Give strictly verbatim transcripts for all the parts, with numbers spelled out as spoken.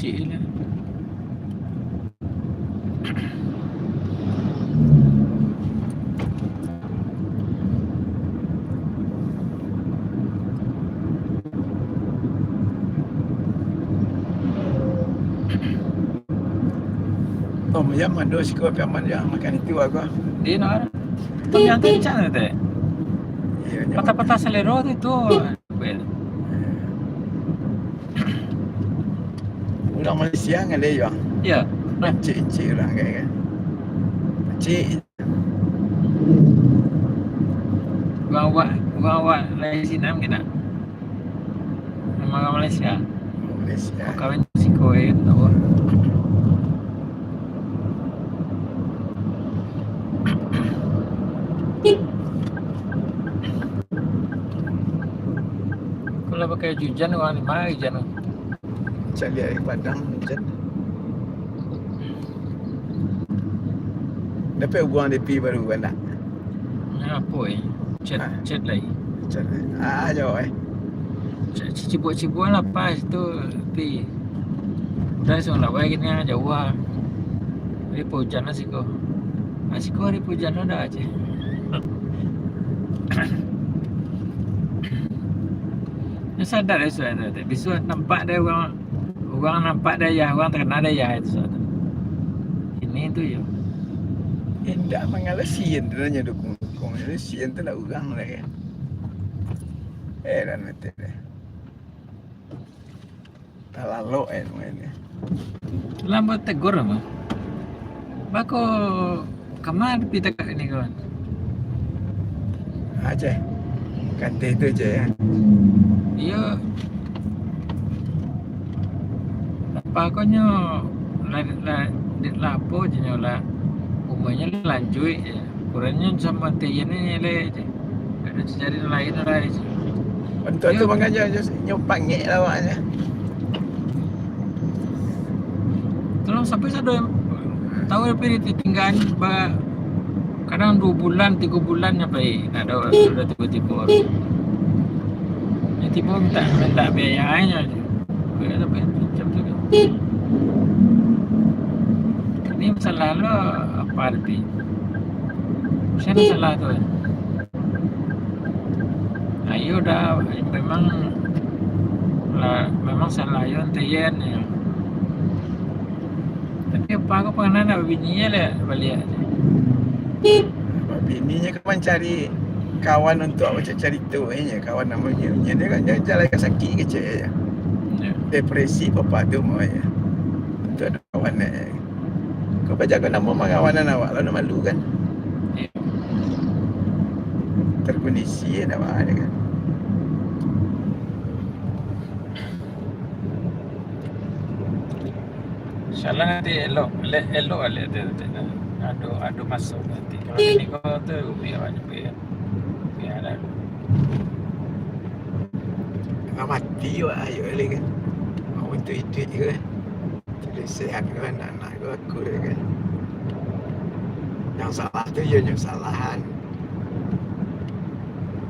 Cik lah. Oh, ya, mando siko, api aman ya, makan itu aku. Dia nak. Tapi yang kencang tu, teh. Iya, iya. Patah-patah selero tu, tu. Urang Malaysia ngalih, Bang. Ya. Cik-cik urang kayak kan. Cik. Urang awak, urang awak lain sinan kena. Nama urang Malaysia. Malaysia. Kau kawin siko, eh, tahu. Kalau pakai ujan, urang di mana ujan tu? Cari air padang, ujan. Dapek uguang D P baru, anak. Nah, apo, eh? Chat, ah. Chat lai. Chat lai. Ah, jauh, eh. Chat, cibuak-cibuak lah pas tu, tapi udah, surang lawai kini, ah, jauah. Tapi pa ujan lah siko. Ah, siko hari pa ujan lah dah, ceh. Nyo sadar, eh, sudah, sudah. Bisuak nampak deh urang, urang nampak deh, ya, urang takana deh, ya, itu sudah. Ini tu, yo. Indak mangalasi, intinyo dukung. Komunisi tu lah urang lah kan. Heran batul deh. Talalok eh main ni. Lambat tegur apa? Bako kamar pi takak ni kawan. Aceh. Kantih tu je ya. Iyo. Apa ko nyo la, la, di, lapo je nyo lah. Umurnyo lanjuik je. Kurannyo samo Tian ni le je. Kada cari lain lah je. Untuk tu makanya nyo, nyo pangek lah awaknyo. Kalau sampai sado tahu tapi ditinggaan ba kadang dua bulan, tiga bulan sampai nak ada sudah tiba-tiba. Tiba-tiba minta, minta biaya aja. Biaya sampai macam tu. Ini masalah lo apa tadi? Saya masalah tu. Ayo dah memang lah, memang salah yo Tian ya. Tapi apa ko pernah nak babini ya lah baliak. Babini nyo kan mancari kawan untuk awak cari tu, eh, kawan namonyo. Nyo dia kan dia jalan sakit kecek ya. Ya. Depresi apa tu mau ya. Untuk ada kawan eh. Kau bajago namo mangawanan awak lah, nak malu kan. Ya. Terkondisi nak awak kan. Salah nanti elok, le-, elok alek tu nanti. Ado, ado masuk nanti. Kalau ini kau tu, umi awak nyampai kan. Ya dah. Tengah mati awak, ayo alek kan. Awak tu iduik je kan. Jadi sehat kan, anak ko aku kan. Yang salah tu, yo, yang salahan.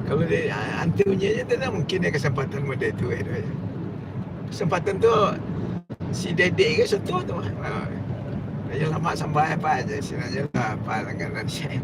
Kalau dia, ah, anti bunyi je tu, dah mungkin dia kesempatan model tu, eh, tu, eh. Kesempatan tu, si Dedek ke situ tu, ah. Dia lama sampai apa aja, sini aja lah, apa langganan saya.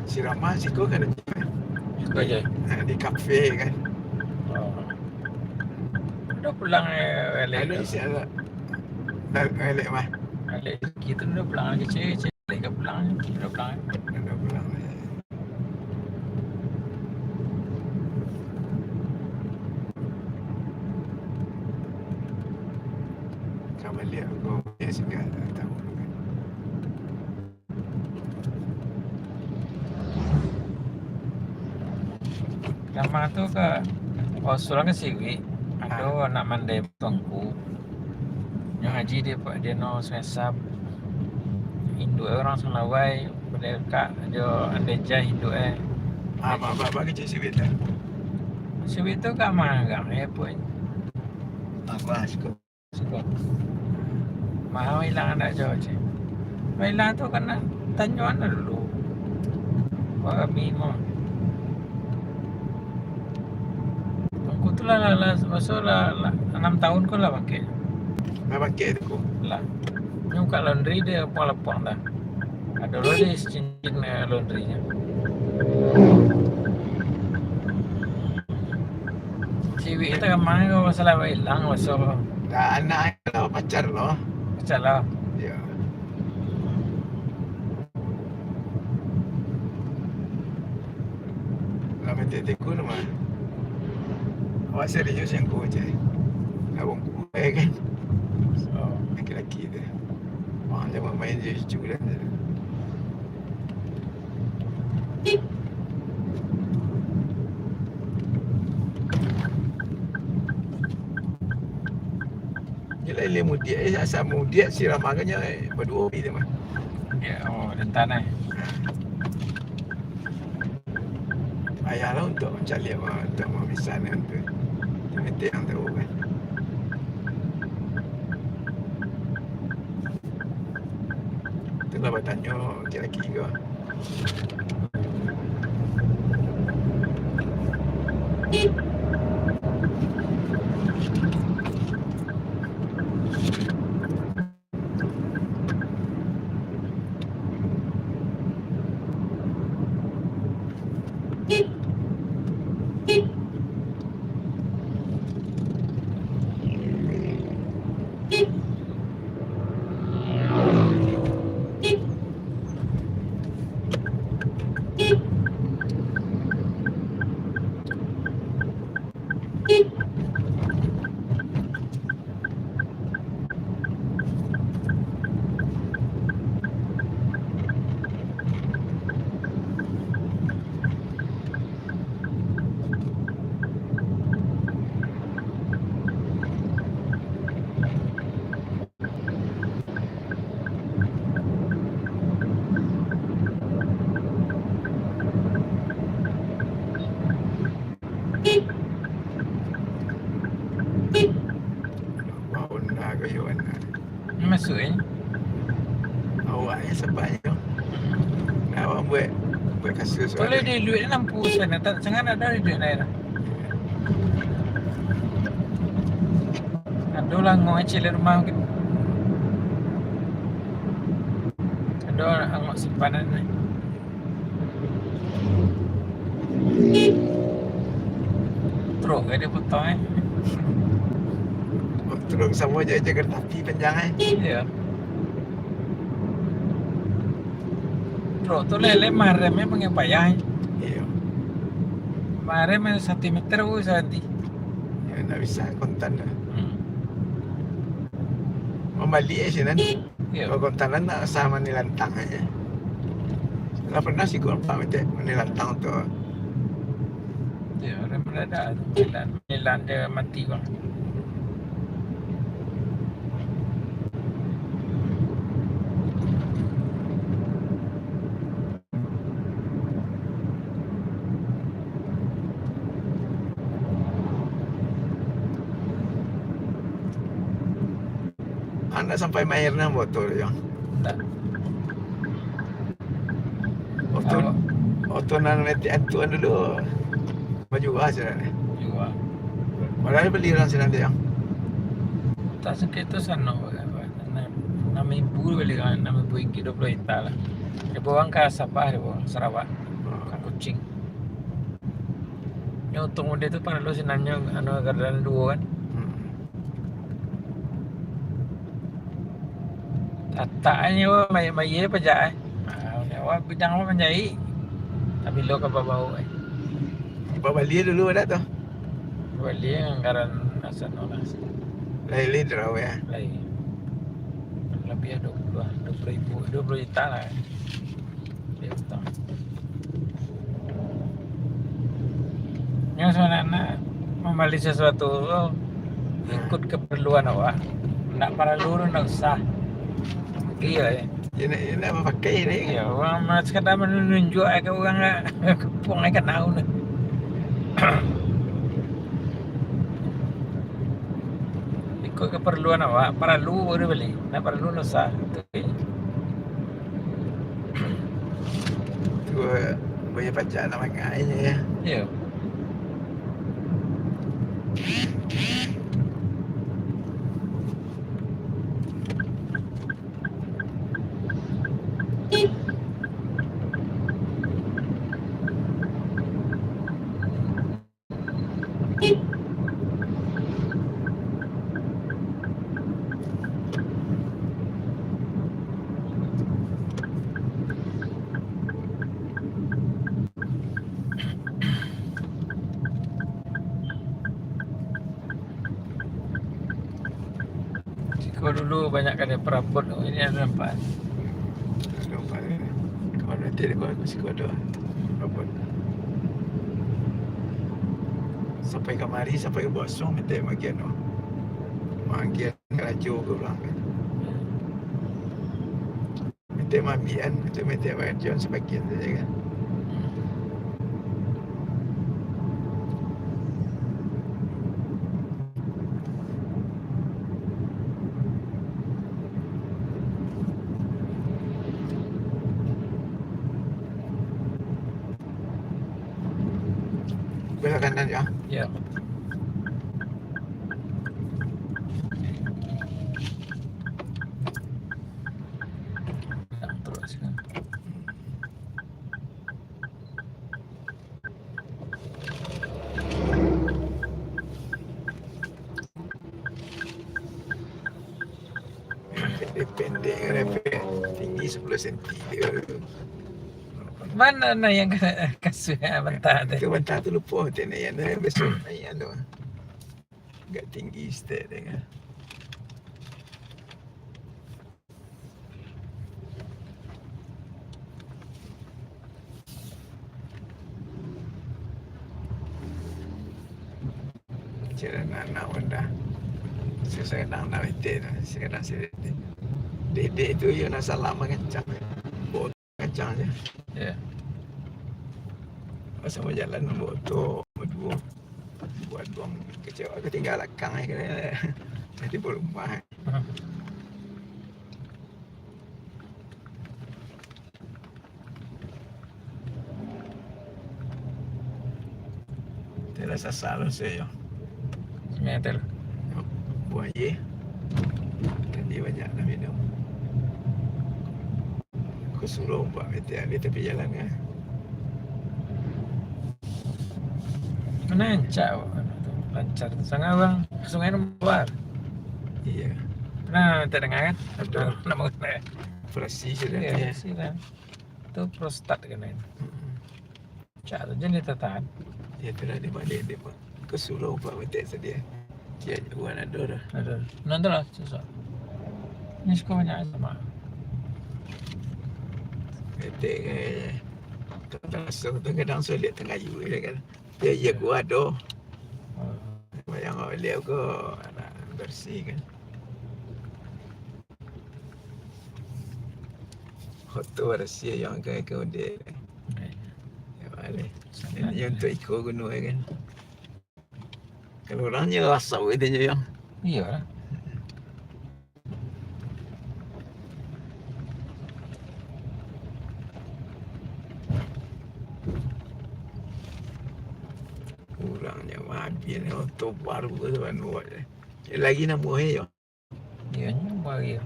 Si Rama siko kan. Siko je. Ha, di kafe kan. Oh. Udah pulang, eh, Alek? Alek isi ada. Alek mah. Alek kita udah pulang lagi, cek, cek. Alek dah pulang, udah pulang. Udah pulang. Ka baliak ko, ya sudah, tak tahu. Kama tu ka, oh, surang ka siwik, ado anak mandai tuangku. Nyo haji dia, Pak, dia no Sungai Asam. Induak urang Salawai, badekak jo Andejah induak eh. Ah, ba, ba, ba kecek siwik tu. Siwik tu ka magang, ya, pun. Apa, siko? Siko. Maha ilang anak jauh, cik. Ilang tu kena tanyoan dulu. Wah, mimo. Aku tu lah, lah, lah, masa lah, lah, anam tahun ko lah pakai. Lah pakai tu ko? Lah. Nyo buka laundry dia lapang-lapang dah. Ado lo di cincin, eh, laundry-nyo. Ciwik tu kamari ko masalah ilang, maso. Dah anak lo, pacar lo. Pacar lo. Ya. Lah, metek tiku tu mah. Awak serius yang ku je. Abang ku, eh, kan? So, laki-laki tu. Wah, jangan main je, cucu dan je. Jelah ilia mudiak, eh, asa mudiak si Rama kan nyo, eh, baduo pi tu mah. Ya, oh, rentan, eh. Payah lah untuk mancaliak, untuk mamisahan tu. Tapi tiang tahu kan. Itulah batanyo laki-laki ko. Baun lah kayu kan. Masuak, eh? Awak, eh, sabanyo. Nah, awak buek, buek kasus. Kalau di luar ni lampu sana, tak sangat ada di luar daerah. Ado lah angok kecil di rumah mungkin. Ado angok simpanan ni. Truk kan dia potong, eh. Truk samo je, je kereta api panjang, eh. Iya. Truk tu lele marem, eh, pangai payah, eh. Iya. Marem, eh, satu meter, uh, santi. Ya, ndak bisa kontan dah. Hmm. Mambali, eh, sinan. Iyo. Kalau kontanan nak usah manilantang aja. Lah pernah sih gua nampak macam manilantang tu. Iyo, rem mendadak tu, manilan, manilan dia mati bang. Anak sampai mair nan motor, Jang. Tak. Oto, Awak. Oto nan metik antuan dulu. Baju ah, sudah. Baju ah. Padahal bali urang sinan tu, Jang. Tak sakik tu sana, enam, enam ribu bali kan, enam ribu ringgit dua puluh hektar lah. Dia bawa ka Sabah, dia bawa Sarawak. Hmm. Ka Kuching. Nyo untuang model tu paralu sinannyo, anu, gardan duo kan. Hmm. Tatak nyo bayia, bayia pajak, eh. Ah, awak bidang awak manjaik. Tapi lo ka babau, eh. Babali dulu ada tu. Babali anggaran asal no lah. Lain-lain draw ya. Lain. Lebih dua puluh, dua puluh ribu, dua puluh juta lah. Dia utang. Yang sebenarnya membeli sesuatu tu ikut keperluan awak. Ndak perlu tu ndak usah. Iya, ya. Ini, ini apa pakai ni? Ya, orang mah sekadar menunjuk ke orang lah. Kepung aja kenal tu. keperluan awak, paralu baru bali. Nak paralu nak usah. Tu je. Tu, eh, banyak pacak nak mangai je, ya. Ya. Siko dulu banyak kadai parabot tu, ini ado nampak. Ado nampak, eh. Kawan nanti di bawah siko ado parabot. Sampai kamari, sampai ka Buasuang, mintak magian tu. Magian karajo ka urang kan. Mintak maambiak, mintak, mintak bagian sabagian sajo kan. Belah kanan, ya? Ya. Nak terus kan. Pendek-pendek, pendek. Tinggi sepuluh senti dia. Mana nah yang kena kasut, ah, bantah tu? Itu bantah tu lupo, tak naik, naik, besok naik tu. Agak tinggi sikit dia kan. Cik, anak-anak Honda. Saya, saya nak, nak betek tu. Saya nak saya betek. Dedek tu, yo nak salam makan cap. Bawa kacang je. Ya. Pas sama jalan, bawa tu, bawa dua. Buat buang kecewa, ketinggalan belakang, eh, kena. Nanti bawa rumah, eh. Hmm. Tidak salah, saya. Meter. Buah ye. Tadi banyak nak minum. Aku suruh buat meter di tepi jalan kan. Mana rancak, lancar tu. Sangat bang, sungai nampak. Iya. Pernah tak dengar kan? Ada. Nama kena. Operasi sudah. Iya, ya. Operasi dah. Tu prostat kena. Mm-mm. Cak tu je dia tahan. Dia tu lah dia balik, dia pun. Aku suruh buat meter sadia. Dia buat ado dah. Ado. Nonton lah, susah. Ni suka banyak sama. Meter ke, tak langsung tu kadang sulit tengah yu je kan. Ya, ya, gua ado. Oh. Bayang awak lihat ko, nak bersih kan. Foto bersih yang ke, ke udah. Ya, balik. Ini untuk iko gunung kan. Kalau orangnya rasa itu je yang. Iya lah. Kurangnya mabin oto baru tu kan buat. Lagi namo yo. Iyo nyo baru.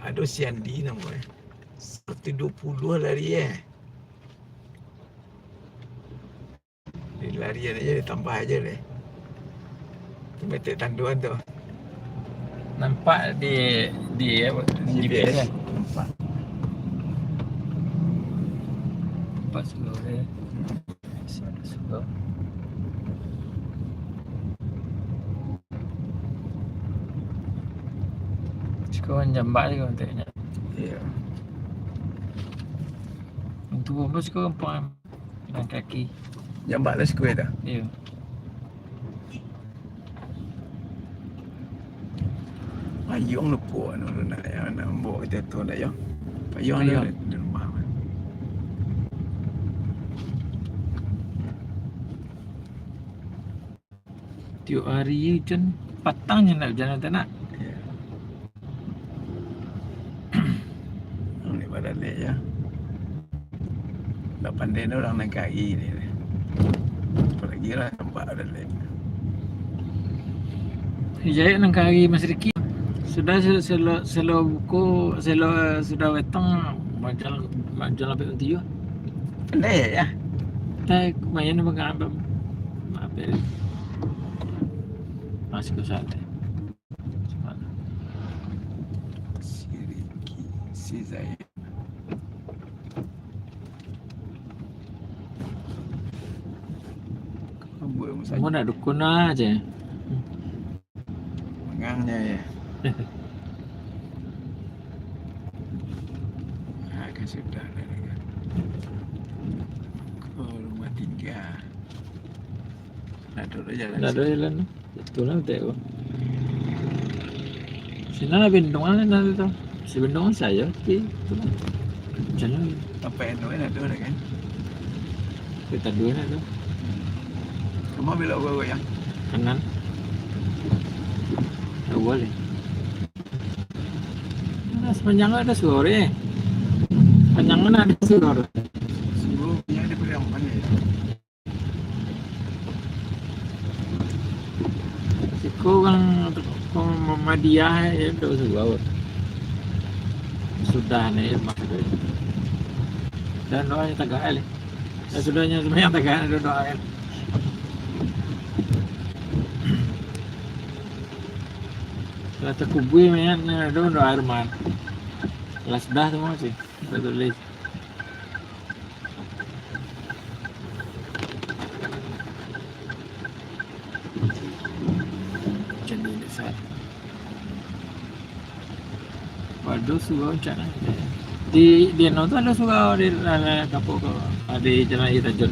Ado si Andi namo eh. Satu dua puluh lari eh. Dilarian aja, ditambah aja deh. Tu metek tanduan tu. Nampak di, di apa, G P S. G P S kan? Nampak. Nampak slow dia. Slow. Suka orang jambak juga tengoknya. Iya. Untuk apa suka orang Jalan kaki. Jambak lah square dah. Iyo. Payung lupo anu nak, yang nak bawa kita tu nak, yo. Payung. Payung. Ada di rumah. Tiok hari ujan. Patang je nak hujan, tak nak. Iyo. Ni badalek je. Ndak pandai tu urang nan kari ni. Apolai lah nampak badalek. Jahek nan kari Mas Riki. Sudah se-, selo, selo buko, selo, eh, sudah wetong, majalan, majalan sampai tujuh. Pandai ya? Tak, lumayan ni makan apa? Apa? Masih kusah teh. Si Riki, si Zain. Kamu nak dukun aja. Mangangnyo ya. Ah, kan sudah lah kan. Oh, rumah tingga. Ndak ado jalan. Ndak ado jalan. Itu lah tengok. Sinan lah bendungan lah tu. Si bendungan sayo, tapi itu lah. Jalan. Apa yang tu kan ada kan? Kita dua lah tu. Kamu belok ke yang? Kanan. Tak boleh. Nah, sepanjang ada surau eh. Sepanjang mana ada surau? Surau punya ada pilihan mana ya? Siko urang Muhammadiyah, ya, tu surau. Sudah ni, maksudnya. Dan doanya tagak, eh. Ya, sudahnya sembahyang tagak, ada doa, kan. Lah takubui mayat, ada doa rumah. Lah sudah tu masih. Dah tulis. Jadi, desa. Waduh, surau cak ni. Di, di anu tu ada surau di, di, di, apa ko, di Jalan Aia Tajun.